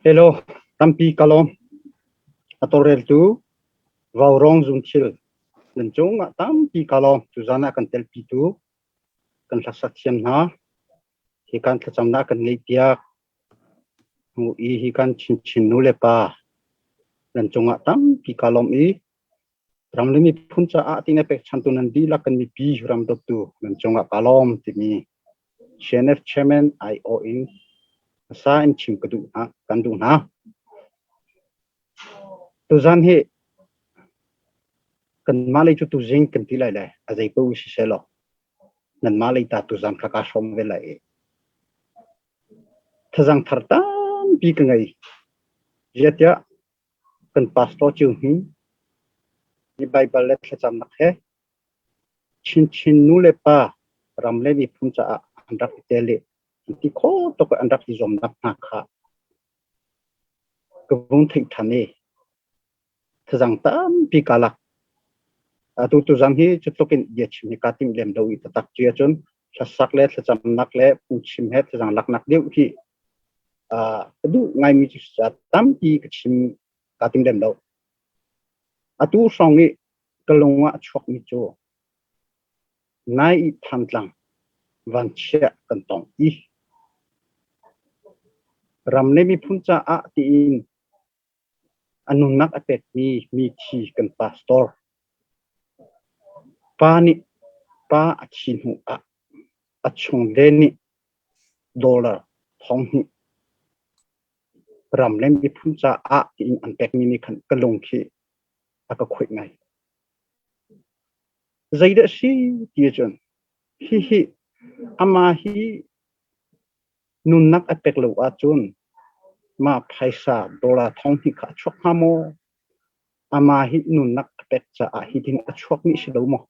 Hello, tampi ka lawm. A tawlreltu Vaurawng Zungthil nan cungah tampi ka lawm. Tuzan ah kan telpitu kan hlasak thiam hna. Hi kan thlacamnak kan ngeihpiak. Hnu i hi kan chinchin nu le pa nan cungah tampi ka lawm i ram le miphun caah ti na pekchantu nan dihlak kan mipi ram dawtu nan cungah ka lawm timi CNF chairman aiawh in hmasa in chim ka duh hna kan duh hna. Tuzan hi kanmah lei cu tuzing kan ti lai le a zei paoh si seh law nanmah lei ta tuzan kha kaa hrawm ve lai i thazang thar tampi ka ngei. Ziatiah kan pastor cio hi hi Baibal le thlacamnak he chinchin nu le pa ram le miphun caah an rak i tel i an ti kho tuk i an rak i zuamnak hna kha ka vung theih ṭhan i thazang tampi ka lak. Atu tuzang hi cu tluk in bia chim hi kaa timh lem lo i taktak cu ahcun hlasak le thlacamnak le phungchim he thazang laknak deuh hi ka duh ngaimi cu tampi ka chim kaa tim lem lo. Atu hrawng i ka lung ah a chuakmi cu nai i Thantlang vanchiah kan tong i ram le miphun caah tiin a nunnak a pekmi mithi kan pastor pa nih pa a thi hnu ah a chungle nih dollar 2000 ram le miphun caah tiin an pekmi nih khan ka lung khi a ka khuaih ngai. Zeidah si ti ahcun hihi amah hi nunnak a pek lo ahcun mah phaisa dollar 2000 kha a chuak hnga maw? Amah hi nunnak a pek caah hitin a chuakmi si lo maw?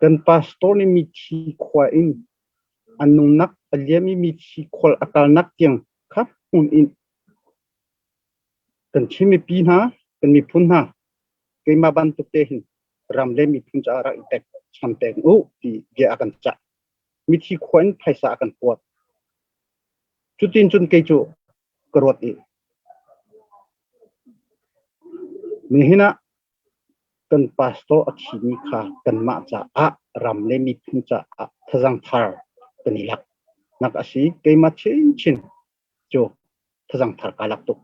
Kan pastor nih mithi khua in a nunnak a liam i mithi khual a kalnak tiang kha hmun in kan Chin mipi hna, kan miphun hna, keimah bantuk te hin ram le miphun caah rak i pek cham peng u ti bia a kan cah. Mithi khua in phaisa a kan kuat. Cutin cun kei cu ka ruat i nihin ah kan pastor a thimi kha kanmah caah ram le miphun caah thazang thar kan i lak nak a si. Keimah chinchin cu thazang thar kaa lak tuk.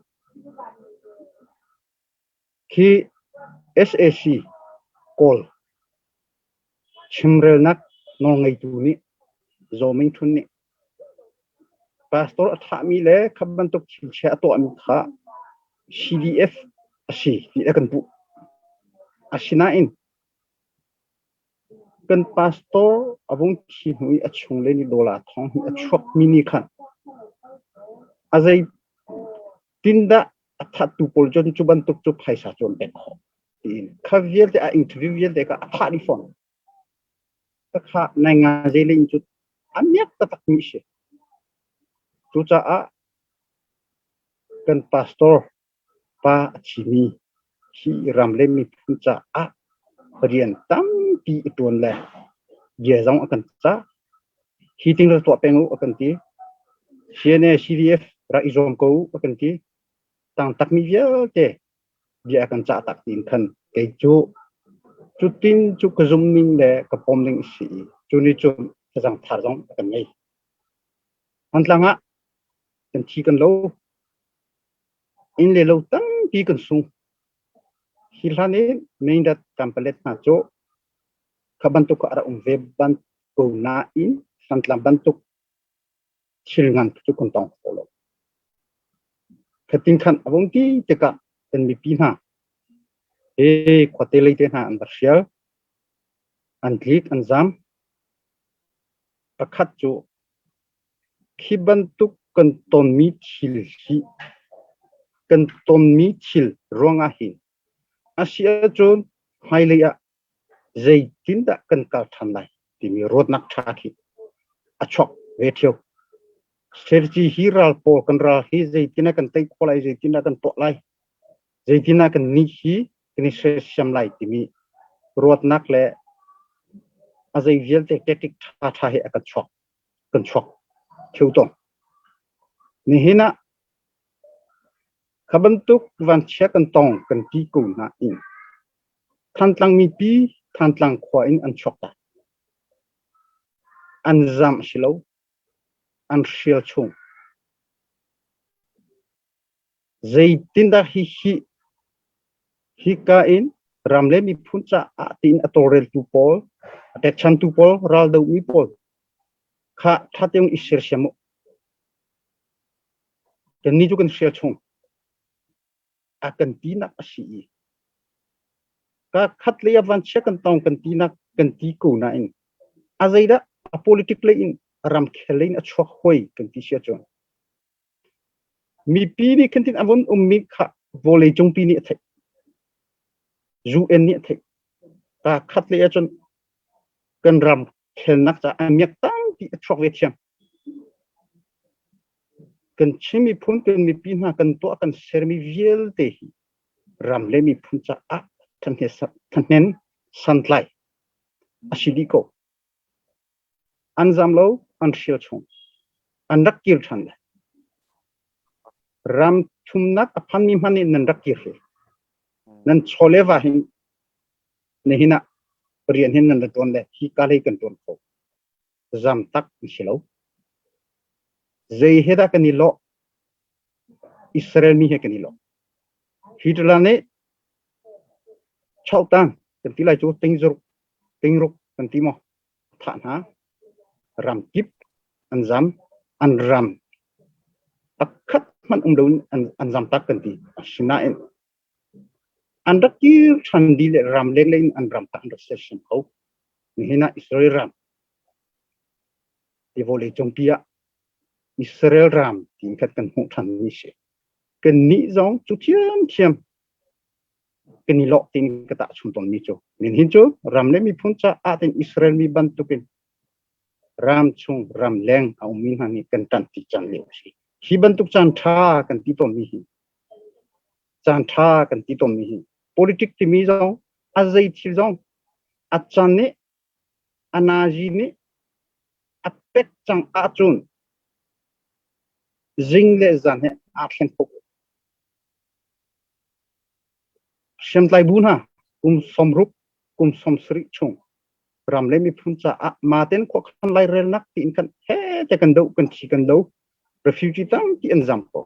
Khi sac Kawl chimrelnak nawlngeitu nih Zaw Ming Htun nih pastor a thahmi le kha bantuk thilchia a tuahmi kha CDF a si ti a kan puh. Asinain kan pastor a vung thi hnu i a chungle nih dollar 2000 a chuakmi nih khan a zeitindah a thattu pawl cun cu bantuk cu phaisa cu an pek khawh tiin kha vialte a interview vialte kha a thah dih fawn. Takha nai nga zelin cu a miak taktak mi si. Cucaah kan pastor pa a thimi hi ram le miphun caah rian tampi i ṭuan le bia zong a kan cah. Hi ting lo tuah peng u a kan ti. CNA CDF rak i zuam ko u a kan ti. Tang takmi vialte bia a kan cah tak tiin khan kei cu cutin cu ka zum ning le ka pom ning a si i cu nih cun thazaang thar zong a kan ngei. Thantlang ah kan thi kan lo. Inn le lo tampi kan sung. Hi hlan i Mindat Kanpalet hna cu kha bantuk kha a rak um ve ban ko nain Thantlang bantuk thil ngan cu kan tong kho lo. Khatin khan a vung ti tikah kan mipi hna he khuate lei te hna an va hrial, an tlik, an zam. Pakhat cu khi bantuk kan tonmi thil hi kan tonmi thil ruangah hin a si ahcun hmailei ah zeitindah kan kal ṭhan lai timi ruatnak ṭha khi a chuak ve ṭheo. Strategy hi ral pawl kan ral hi zeitinah kan tei khawh lai, zeitinah kan tuah lai, zeitinah kan nih hi kan i sersiam lai timi ruatnak le a zei vialte tactic ṭha ṭha hi a kan chuak kan chuak ṭheo tawn. Nihin ah kha bantuk vanchia kan tong kan ti ko nain Thantlang mipi Thantlang khua in an chuak tak. An zam a si lo. An hrial chung. Zeitindah hihi hika in ram le miphun caah tiin a tawlreltu pawl, a pekchantu pawl, raldomi pawl kha ṭha tein i sersiam u. Kannih cu kan hrial chung. A kan tinak a si i ka khat lei ah vanchia kan tong kan tinak kan ti ko nain a zeidah a politic lei in ramkhel lei in a chuak hoi kan ti si ahcun Mipi nih khin tin a vun ummi kha vawleicungpi nih a theih. UN nih a theih. Kaa khat lei ahcun kan ram khelnak caah a miak tampi a chuak ve thiam. Kan Chin miphun kan mipi hna kan tuah kan sermi vialte hi ram le miphun caah thahnem santlai a si dih ko. An zam lo, an hrial chung. An rak kir ṭhan lai. Ram thumnak a phanmi hmanh nih nan rak kir hle. Nan chaw le va hin nihin ah rian hin nan ra ṭuan le hi ka lei kan ṭuan kho. Zam tak an si lo. Zei he dah kan i lawh? Israel mi he kan i lawh. Hitler nih chautan kan ti lai cu tingzuruk tingruk kan ti maw? Thah hna. Ram kip an zam, an ram pakhat hmanh um loin an zam tak kan ti. Asinain an rak kir ṭhan dih le ram lenglei in an ram kha an rak sersiam kho. Nihin ah Israel ram ti vawlei cungpi ah Israel ram tiin khat kan hmuh ṭhan mi si. Kannih zong cu thiamthiam kan i lawh tiin ka tahchun tawnmi cu nihin cu ram le miphun caah tin Israel mi bantukin ram chung ram leng a ummi hna nih kan ṭanh ti caan lio a si. Hi bantuk caan ṭha kan ti tawnmi hi caan ṭha kan ti tawnmi hi politic timi zong a zei thil zong a caan nih a nazi nih a pek cang ahcun zing le zan he aa thleng kho. Hriamtlai bu hna kum 60 kum 70 chung ram le miphun caah maten khuakhan lairelnak tiin kan he te kan do kan thi kan do refugee tampi an zam ko.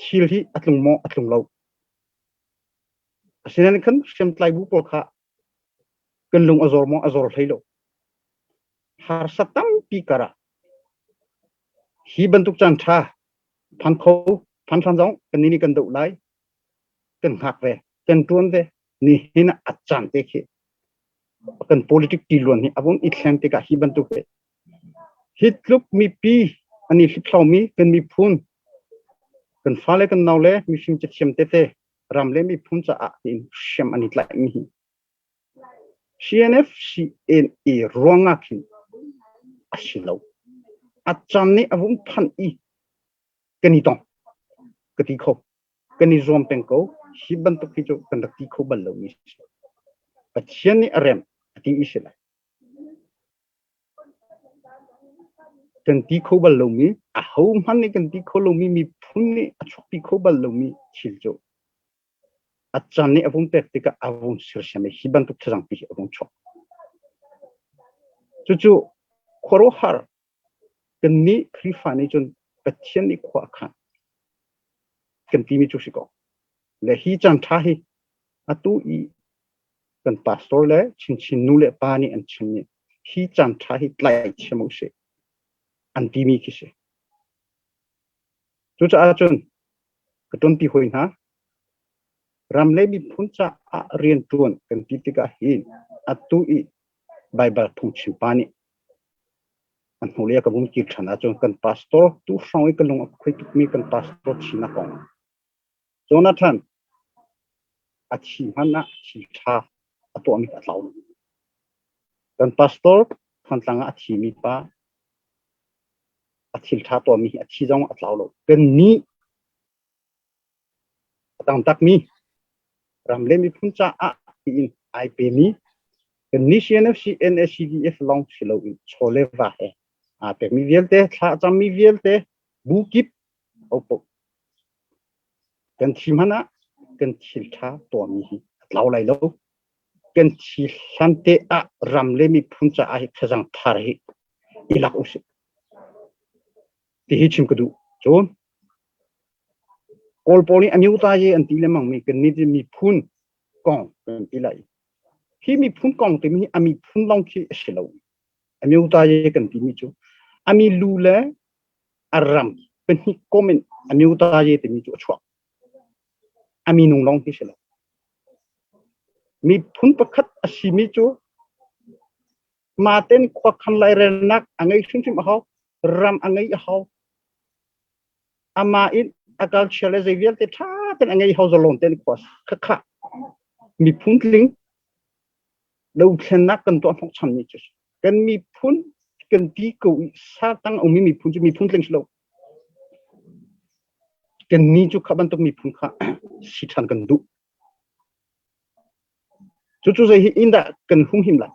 Thil hi a tlung maw a tlung lo. Asinain khan hriamtlai bu pawl kha kan lung a zor maw a zor hlei lo. Harsa tampi karah hi bantuk caan ṭha phan kho phan hlan zong kan nih kan doh lai kan hngak ve kan ṭuan ve nihin ah a caan te khi kan politic tiluan hi a vung i thleng tikah hi bantuk hi hi tluk mipi an i hliphlau-mi kan miphun kan fale kan naule mifim cathiam tete ram le miphun caah tiin hriam an i tlaihmi hi CNF CNA ruangah khin a si lo. A caan nih a vung phanh i kan i tong ka ti kho. Kan i zuam peng ko. Hi bantuk hi cu kan rak ti kho bal lomi si. Pathian nih a rem a ti i si lai. Kan ti kho bal lomi, ahohmanh nih kan ti kho lomi miphun nih a chuakpi kho bal lomi thil cu a caan nih a vung pek tikah a vung sersiam i hi bantuk thazangpi hi a vung chuak. Cucu khuaruahhar kannih Khrihfa nih cun Pathian nih khua a khan kan timi cu si ko. Le hi caan ṭha hi atu i kan pastor le chinchin nu le pa nih an chimmi hi caan ṭha hi tlai thiam u sih an timi khi si. Cucaah cun ka ṭuanpi hawi hna, ram le miphun caah rianṭuan kan ti tikah hin atu i Baibal phungchim pa nih a hnulei a ka vung kir ṭhan ahcun kan pastor tu hrawng i ka lung a khuai tukmi kan pastor thihnak kong Jonathan a thi hmanh ah thi ṭha a tuahmi a tlau. Kan pastor Thantlang ah a thimi pa a thil ṭha tuahmi hi a thi zong a tlau lo. Kannih a tangtakmi ram le miphun caah tiin ai pemi kannih CNFC NACDF lawng si loin chaw le va he aa pekmi vialte thla a cammi vialte bu kip. Paohpaoh kan thi hmanh ah kan thil ṭha tuahmi hi a tlau lai lo. Kan thi hlan te ah ram le miphun caah hi thazaang thar hi i lak usih. Ti hi chim ka duh. Cun Kawl pawl nih amyota ye an ti lengmang mi kan nih miphun kong kan ti lai. Hi miphun kong timi hi a miphun lawng khi a si lo. Amyota ye kan timi cu a milu le a ram pahnih kom in amyota ye timi cu a chuak. A minung lawng khi si lo. Miphun pakhat a simi cu Maten khuakhan lairelnak a ngei hrimhrim a hau. Ram a ngei a hau. Amah in a culture le zei vialte ṭha ten a ngei hau zalon ten khua khakha miphun tling dothlennak kan tuah hnawhchan mi cu kan miphun kan ti ko i sa tang a ummi miphun cu miphun tling si lo. Kan ni cu kha bantuk miphun kha si ṭhan kan duh. Cucu zei hi in dah kan humhim lai?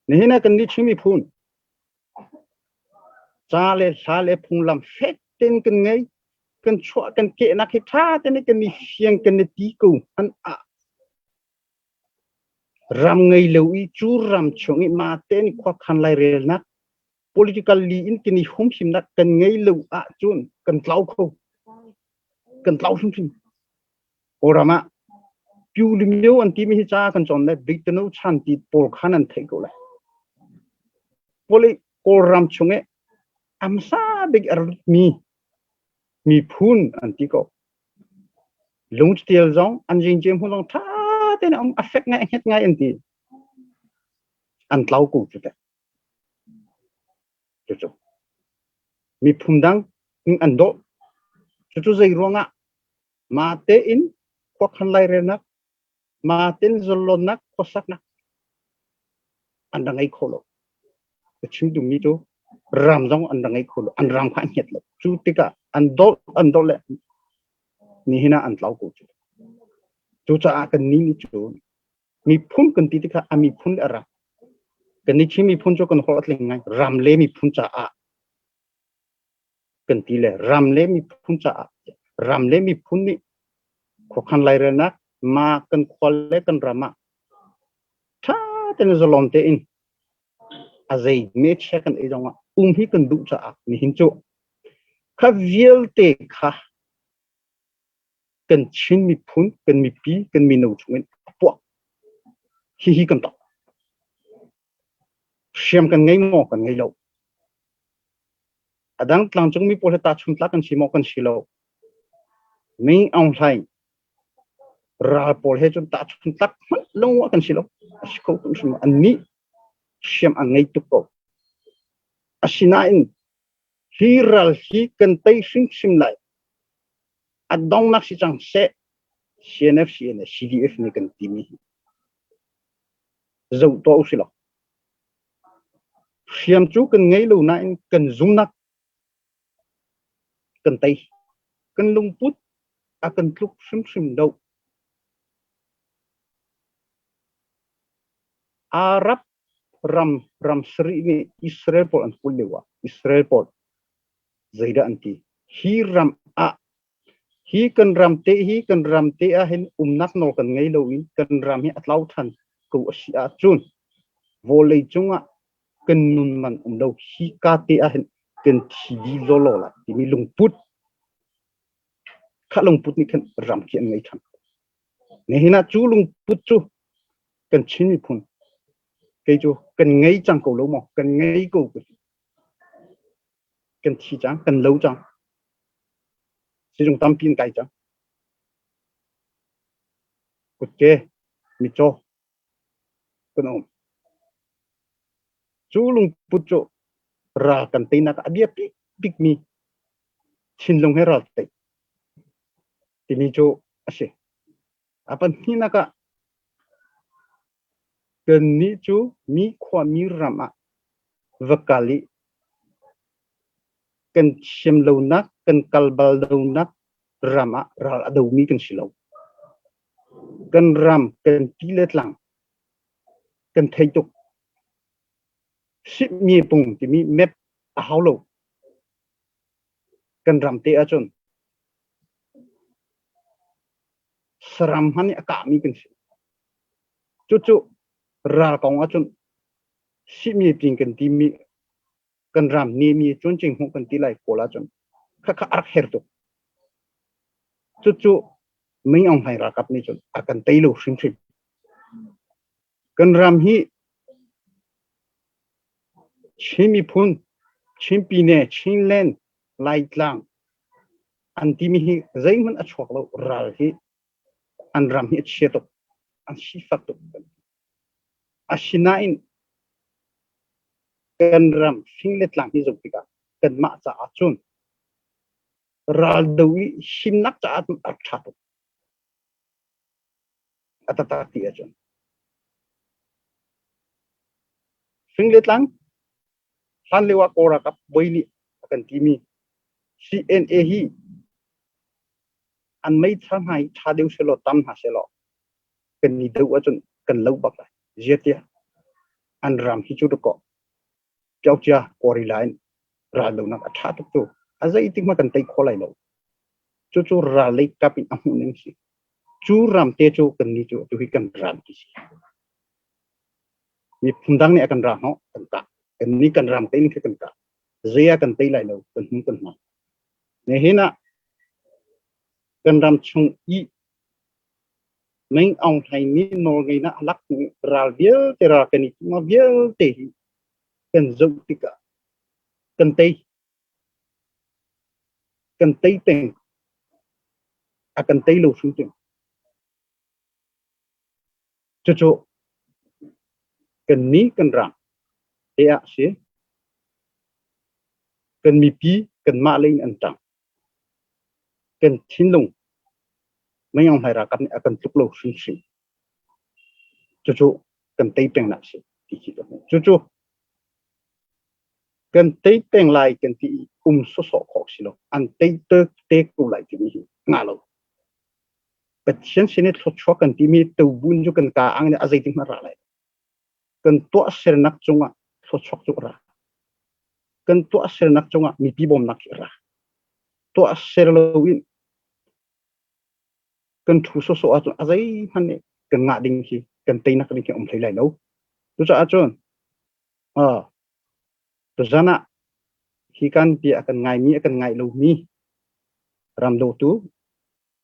Nihin ah kan nih Chin miphun ca le hla le phunglam fek tein kan ngei. Kan chuah kan kehnak hi ṭha tein kan i fiang kan i ti ko hmanh ah ram ngei lo i cu ram chung i mah tein khuakhan lairelnak political li in kan i humhimnak kan ngei lo ahcun kan tlau kho. Kan tlau hrimhrim. Kawlram ah Pyu Limyo an timi hi ca kan cawn lai Big Tano chan ti pawl khan an theih ko lai. Pawlei Kawlram chung i a hmasa bik a mi miphun an ti ko. Lungtial zong an jingjem hu zong ṭha tein a um a fek ngai a hnget ngai an ti. An tlau ko cu teh. Cucu miphun dang an dawh. Cucu zei ruangah Mah tein khuakhan lairelnak, mah tein zalawnnak khuasaknak an ra ngei kho lo. Ka chim duhmi cu ram zong an ra ngei kho lo. An ram kha an hnget lo. Cu tikah an dolh an dolh le nihin ah an tlau ko cu. Cucaah kan nih nih cu miphun kan ti tikah a miphun le a ram. Kan nih Chin miphun cu kan holh a tling ngai. Ram le miphun caah kan ti le ram le miphun caah ram le miphun nih khuakhan lairelnak ma kan khual le kan ram ah ṭha tein zalon tein a zei me chia kan ei zongah um hi kan duh caah nihin cu kha vialte kha kan Chin miphun kan mipi kan mino chungin a puak hihi kan tong. Hriam kan ngei maw? Kan ngei lo. A dang tlangcungmi pawl he tahchun tlak kan si maw? Kan si lo. Min Aung Hlaing ral pawl he cun tahchun tlak hmanh lo ah kan si lo. A si kho tuk hrim. Annih hriam an ngei tuk ko. Asinain hi ral hi kan tei hrimhrim lai. A donghnak si cang seh. CNF, CNA, CDF nih kan timi hi zoh tuah usih law hriam cu kan ngei lo nain kan zumnak kan tei. Kan lungput a kan tluk hrimhrim lo. Arab ram ram sarih nih Israel pawl an kulh lio ah Israel pawl zeidah an ti? Hi ram ah Hi kan ram te hi kan ram te ah hin umnak nawl kan ngei lo i kan ram hi a tlau ṭhan ko a si ahcun vawlei cungah kan nun man um lo hi ka te ah hin kan thi dih lawlaw lai timi lungput kha lungput nih khan ram khi an ngei ṭhan. Nihin ah cu lungput cu kan Chin miphun kei cu kan ngei cang ko lo maw kan ngei ko ka ti. Kan thi cang kan lo cang. Sizung tampi an kai cang. Kutke, mitcaw kan um. Cu lungput cu ral kan teinak ah a biapi bikmi thinlung he ral tei timi cu a si. A pahnihnak ah kannih cu mi khua mi ram ah va kal i kan thiam lonak, kan kal bal lonak ram ah ral a domi kan si lo. Kan ram, kan ti le tlang kan thei tuk. Sipmi pung timi map a hau lo. Kan ram te ahcun saram hmanh nih a kahmi kan si. Cucu ral kong ahcun sihmi pin kan timi kan ram nemi cuncing hmuh kan ti lai kawl ahcun khakha a rak her tuk. Cucu Ming Aung Hlaing ralkap nih cun a kan tei lo hrimhrim. Kan ram hi Chin miphun, Chin pine, Chinland, Laitlang an timi hi zeihmanh a chuak lo. Ral hi an ram hi a chia tuk, an sifak tuk. Asinain kan ram fing le tlang hi zoh tikah kanmah caah cun ral do i himnak caah cun a ṭha tuk. A taktak ti ahcun fing le tlang hlan lio ah Kawl ralkap bawi nih a kan timi CNA hi an meithal hna hi ṭha deuh sehlaw tam hna sehlaw kan ni deuh ahcun kan lo bak lai. Ziatiah an ram hi cu dakaw Pyaucia Kawrila in raldonak a ṭha tuk cu a zeitik hmanh kan tei kho lai lo. Cucu ral lei kap in a hmuh ning si. Cu ram te cu kan ni cu atu hi kan ram ti si. Miphun dang nih a kan ra hnawh kan kah. Kan ni kan ram te in khi kan kah. Zei ah kan tei lai lo kan hmu kan hma. Nihin ah kan ram chung i Meng Aung Hlaing nih nawlngeihnak a lak hnu ral vialte ral kan i tum vialte hi kan zoh tikah kan tei. Kan tei peng. A kan tei lo hrimhrim. Cucu kan ni kan ram te ah si. Kan mipi kanmah lei in an ṭang. Kan thinlung Meng Hlai ralkap nih a kan tluk lo hrimhrim. Cucu kan tei pengnak si ti khi ka hmuh. Cucu kan tei peng lai kan ti i um sawsawh khawh si lo. An tei te te ko lai timi hi ngah lo. Pathian sin i thluachuah kan timi tobun cu kan ka ang nih a zeitik hmanh ra lai. Kan tuahsernak cungah thluachuak cu a ra. Kan tuahsernak cungah mipi bawmnak hi a ra. Tuahser loin kan ṭhu sawsawh ahcun a zeihmanh nih kan ngah ding khi kan teinak ding khi a um hlei lai lo. Cucaah cun tuzan ah hi kan bia a kan ngaimi a kan ngai lomi ram dawtu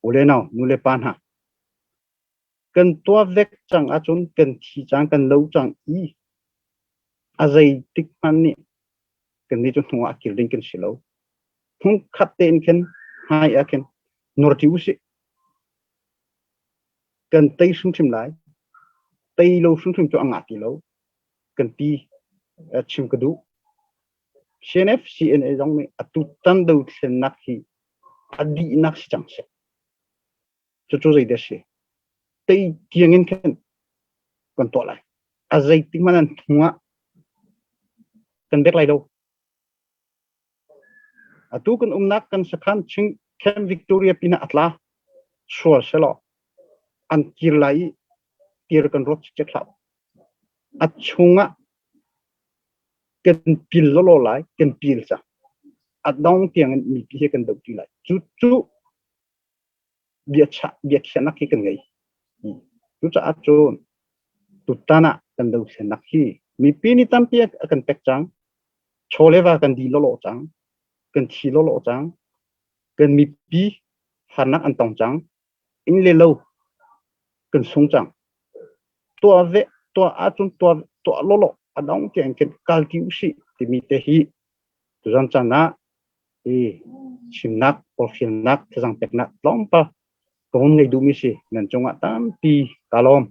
u le nau nu le pa hna kan tuah vek cang ahcun kan thi cang kan lo cang i a zeitik hmanh nih kan nih cu hnu ah kir ding kan si lo. Hmunkhat tein khin hmai ah khin nur ṭi usih. Kan tei hrimhrim lai. Tei lo hrimhrim cu a ngah ti lo. Kan ti chim ka duh. CNF CNA zong nih atu tan dothlennak hi a dihnak si cang seh. Cucu zeidah a si? Tei tiang in khin kan tuah lai. A zeitik hmanh an hnu ah kan bek lai lo. Atu kan umnak kan sakhan ching Camp Victoria pinah a tla. Sual selaw an kir lai i tir kan ruat cikcek hlah. A chungah kan pil lawlaw lai, kan pil cang. A dong tiang in mipi he kan dohṭi lai. Cucu biachah biakhiahnak hi kan ngei. Cucaah cun tutan ah kan dothlennak hi mipi nih tampi a kan pek cang. Chaw le va kan di lawlaw cang. Kan thi lawlaw cang. Kan mipi harnak an tong cang. Inn le lo kan sung cang. Tuah ve tuah ahcun tuah tuah lawlaw a dong tiang kan kal ti usih timi te hi tuzan caan ah i chimnak forhfialnak thazaang peknak tlawmpal ka hun ngei duhmi si nan cungah tampi ka lawm.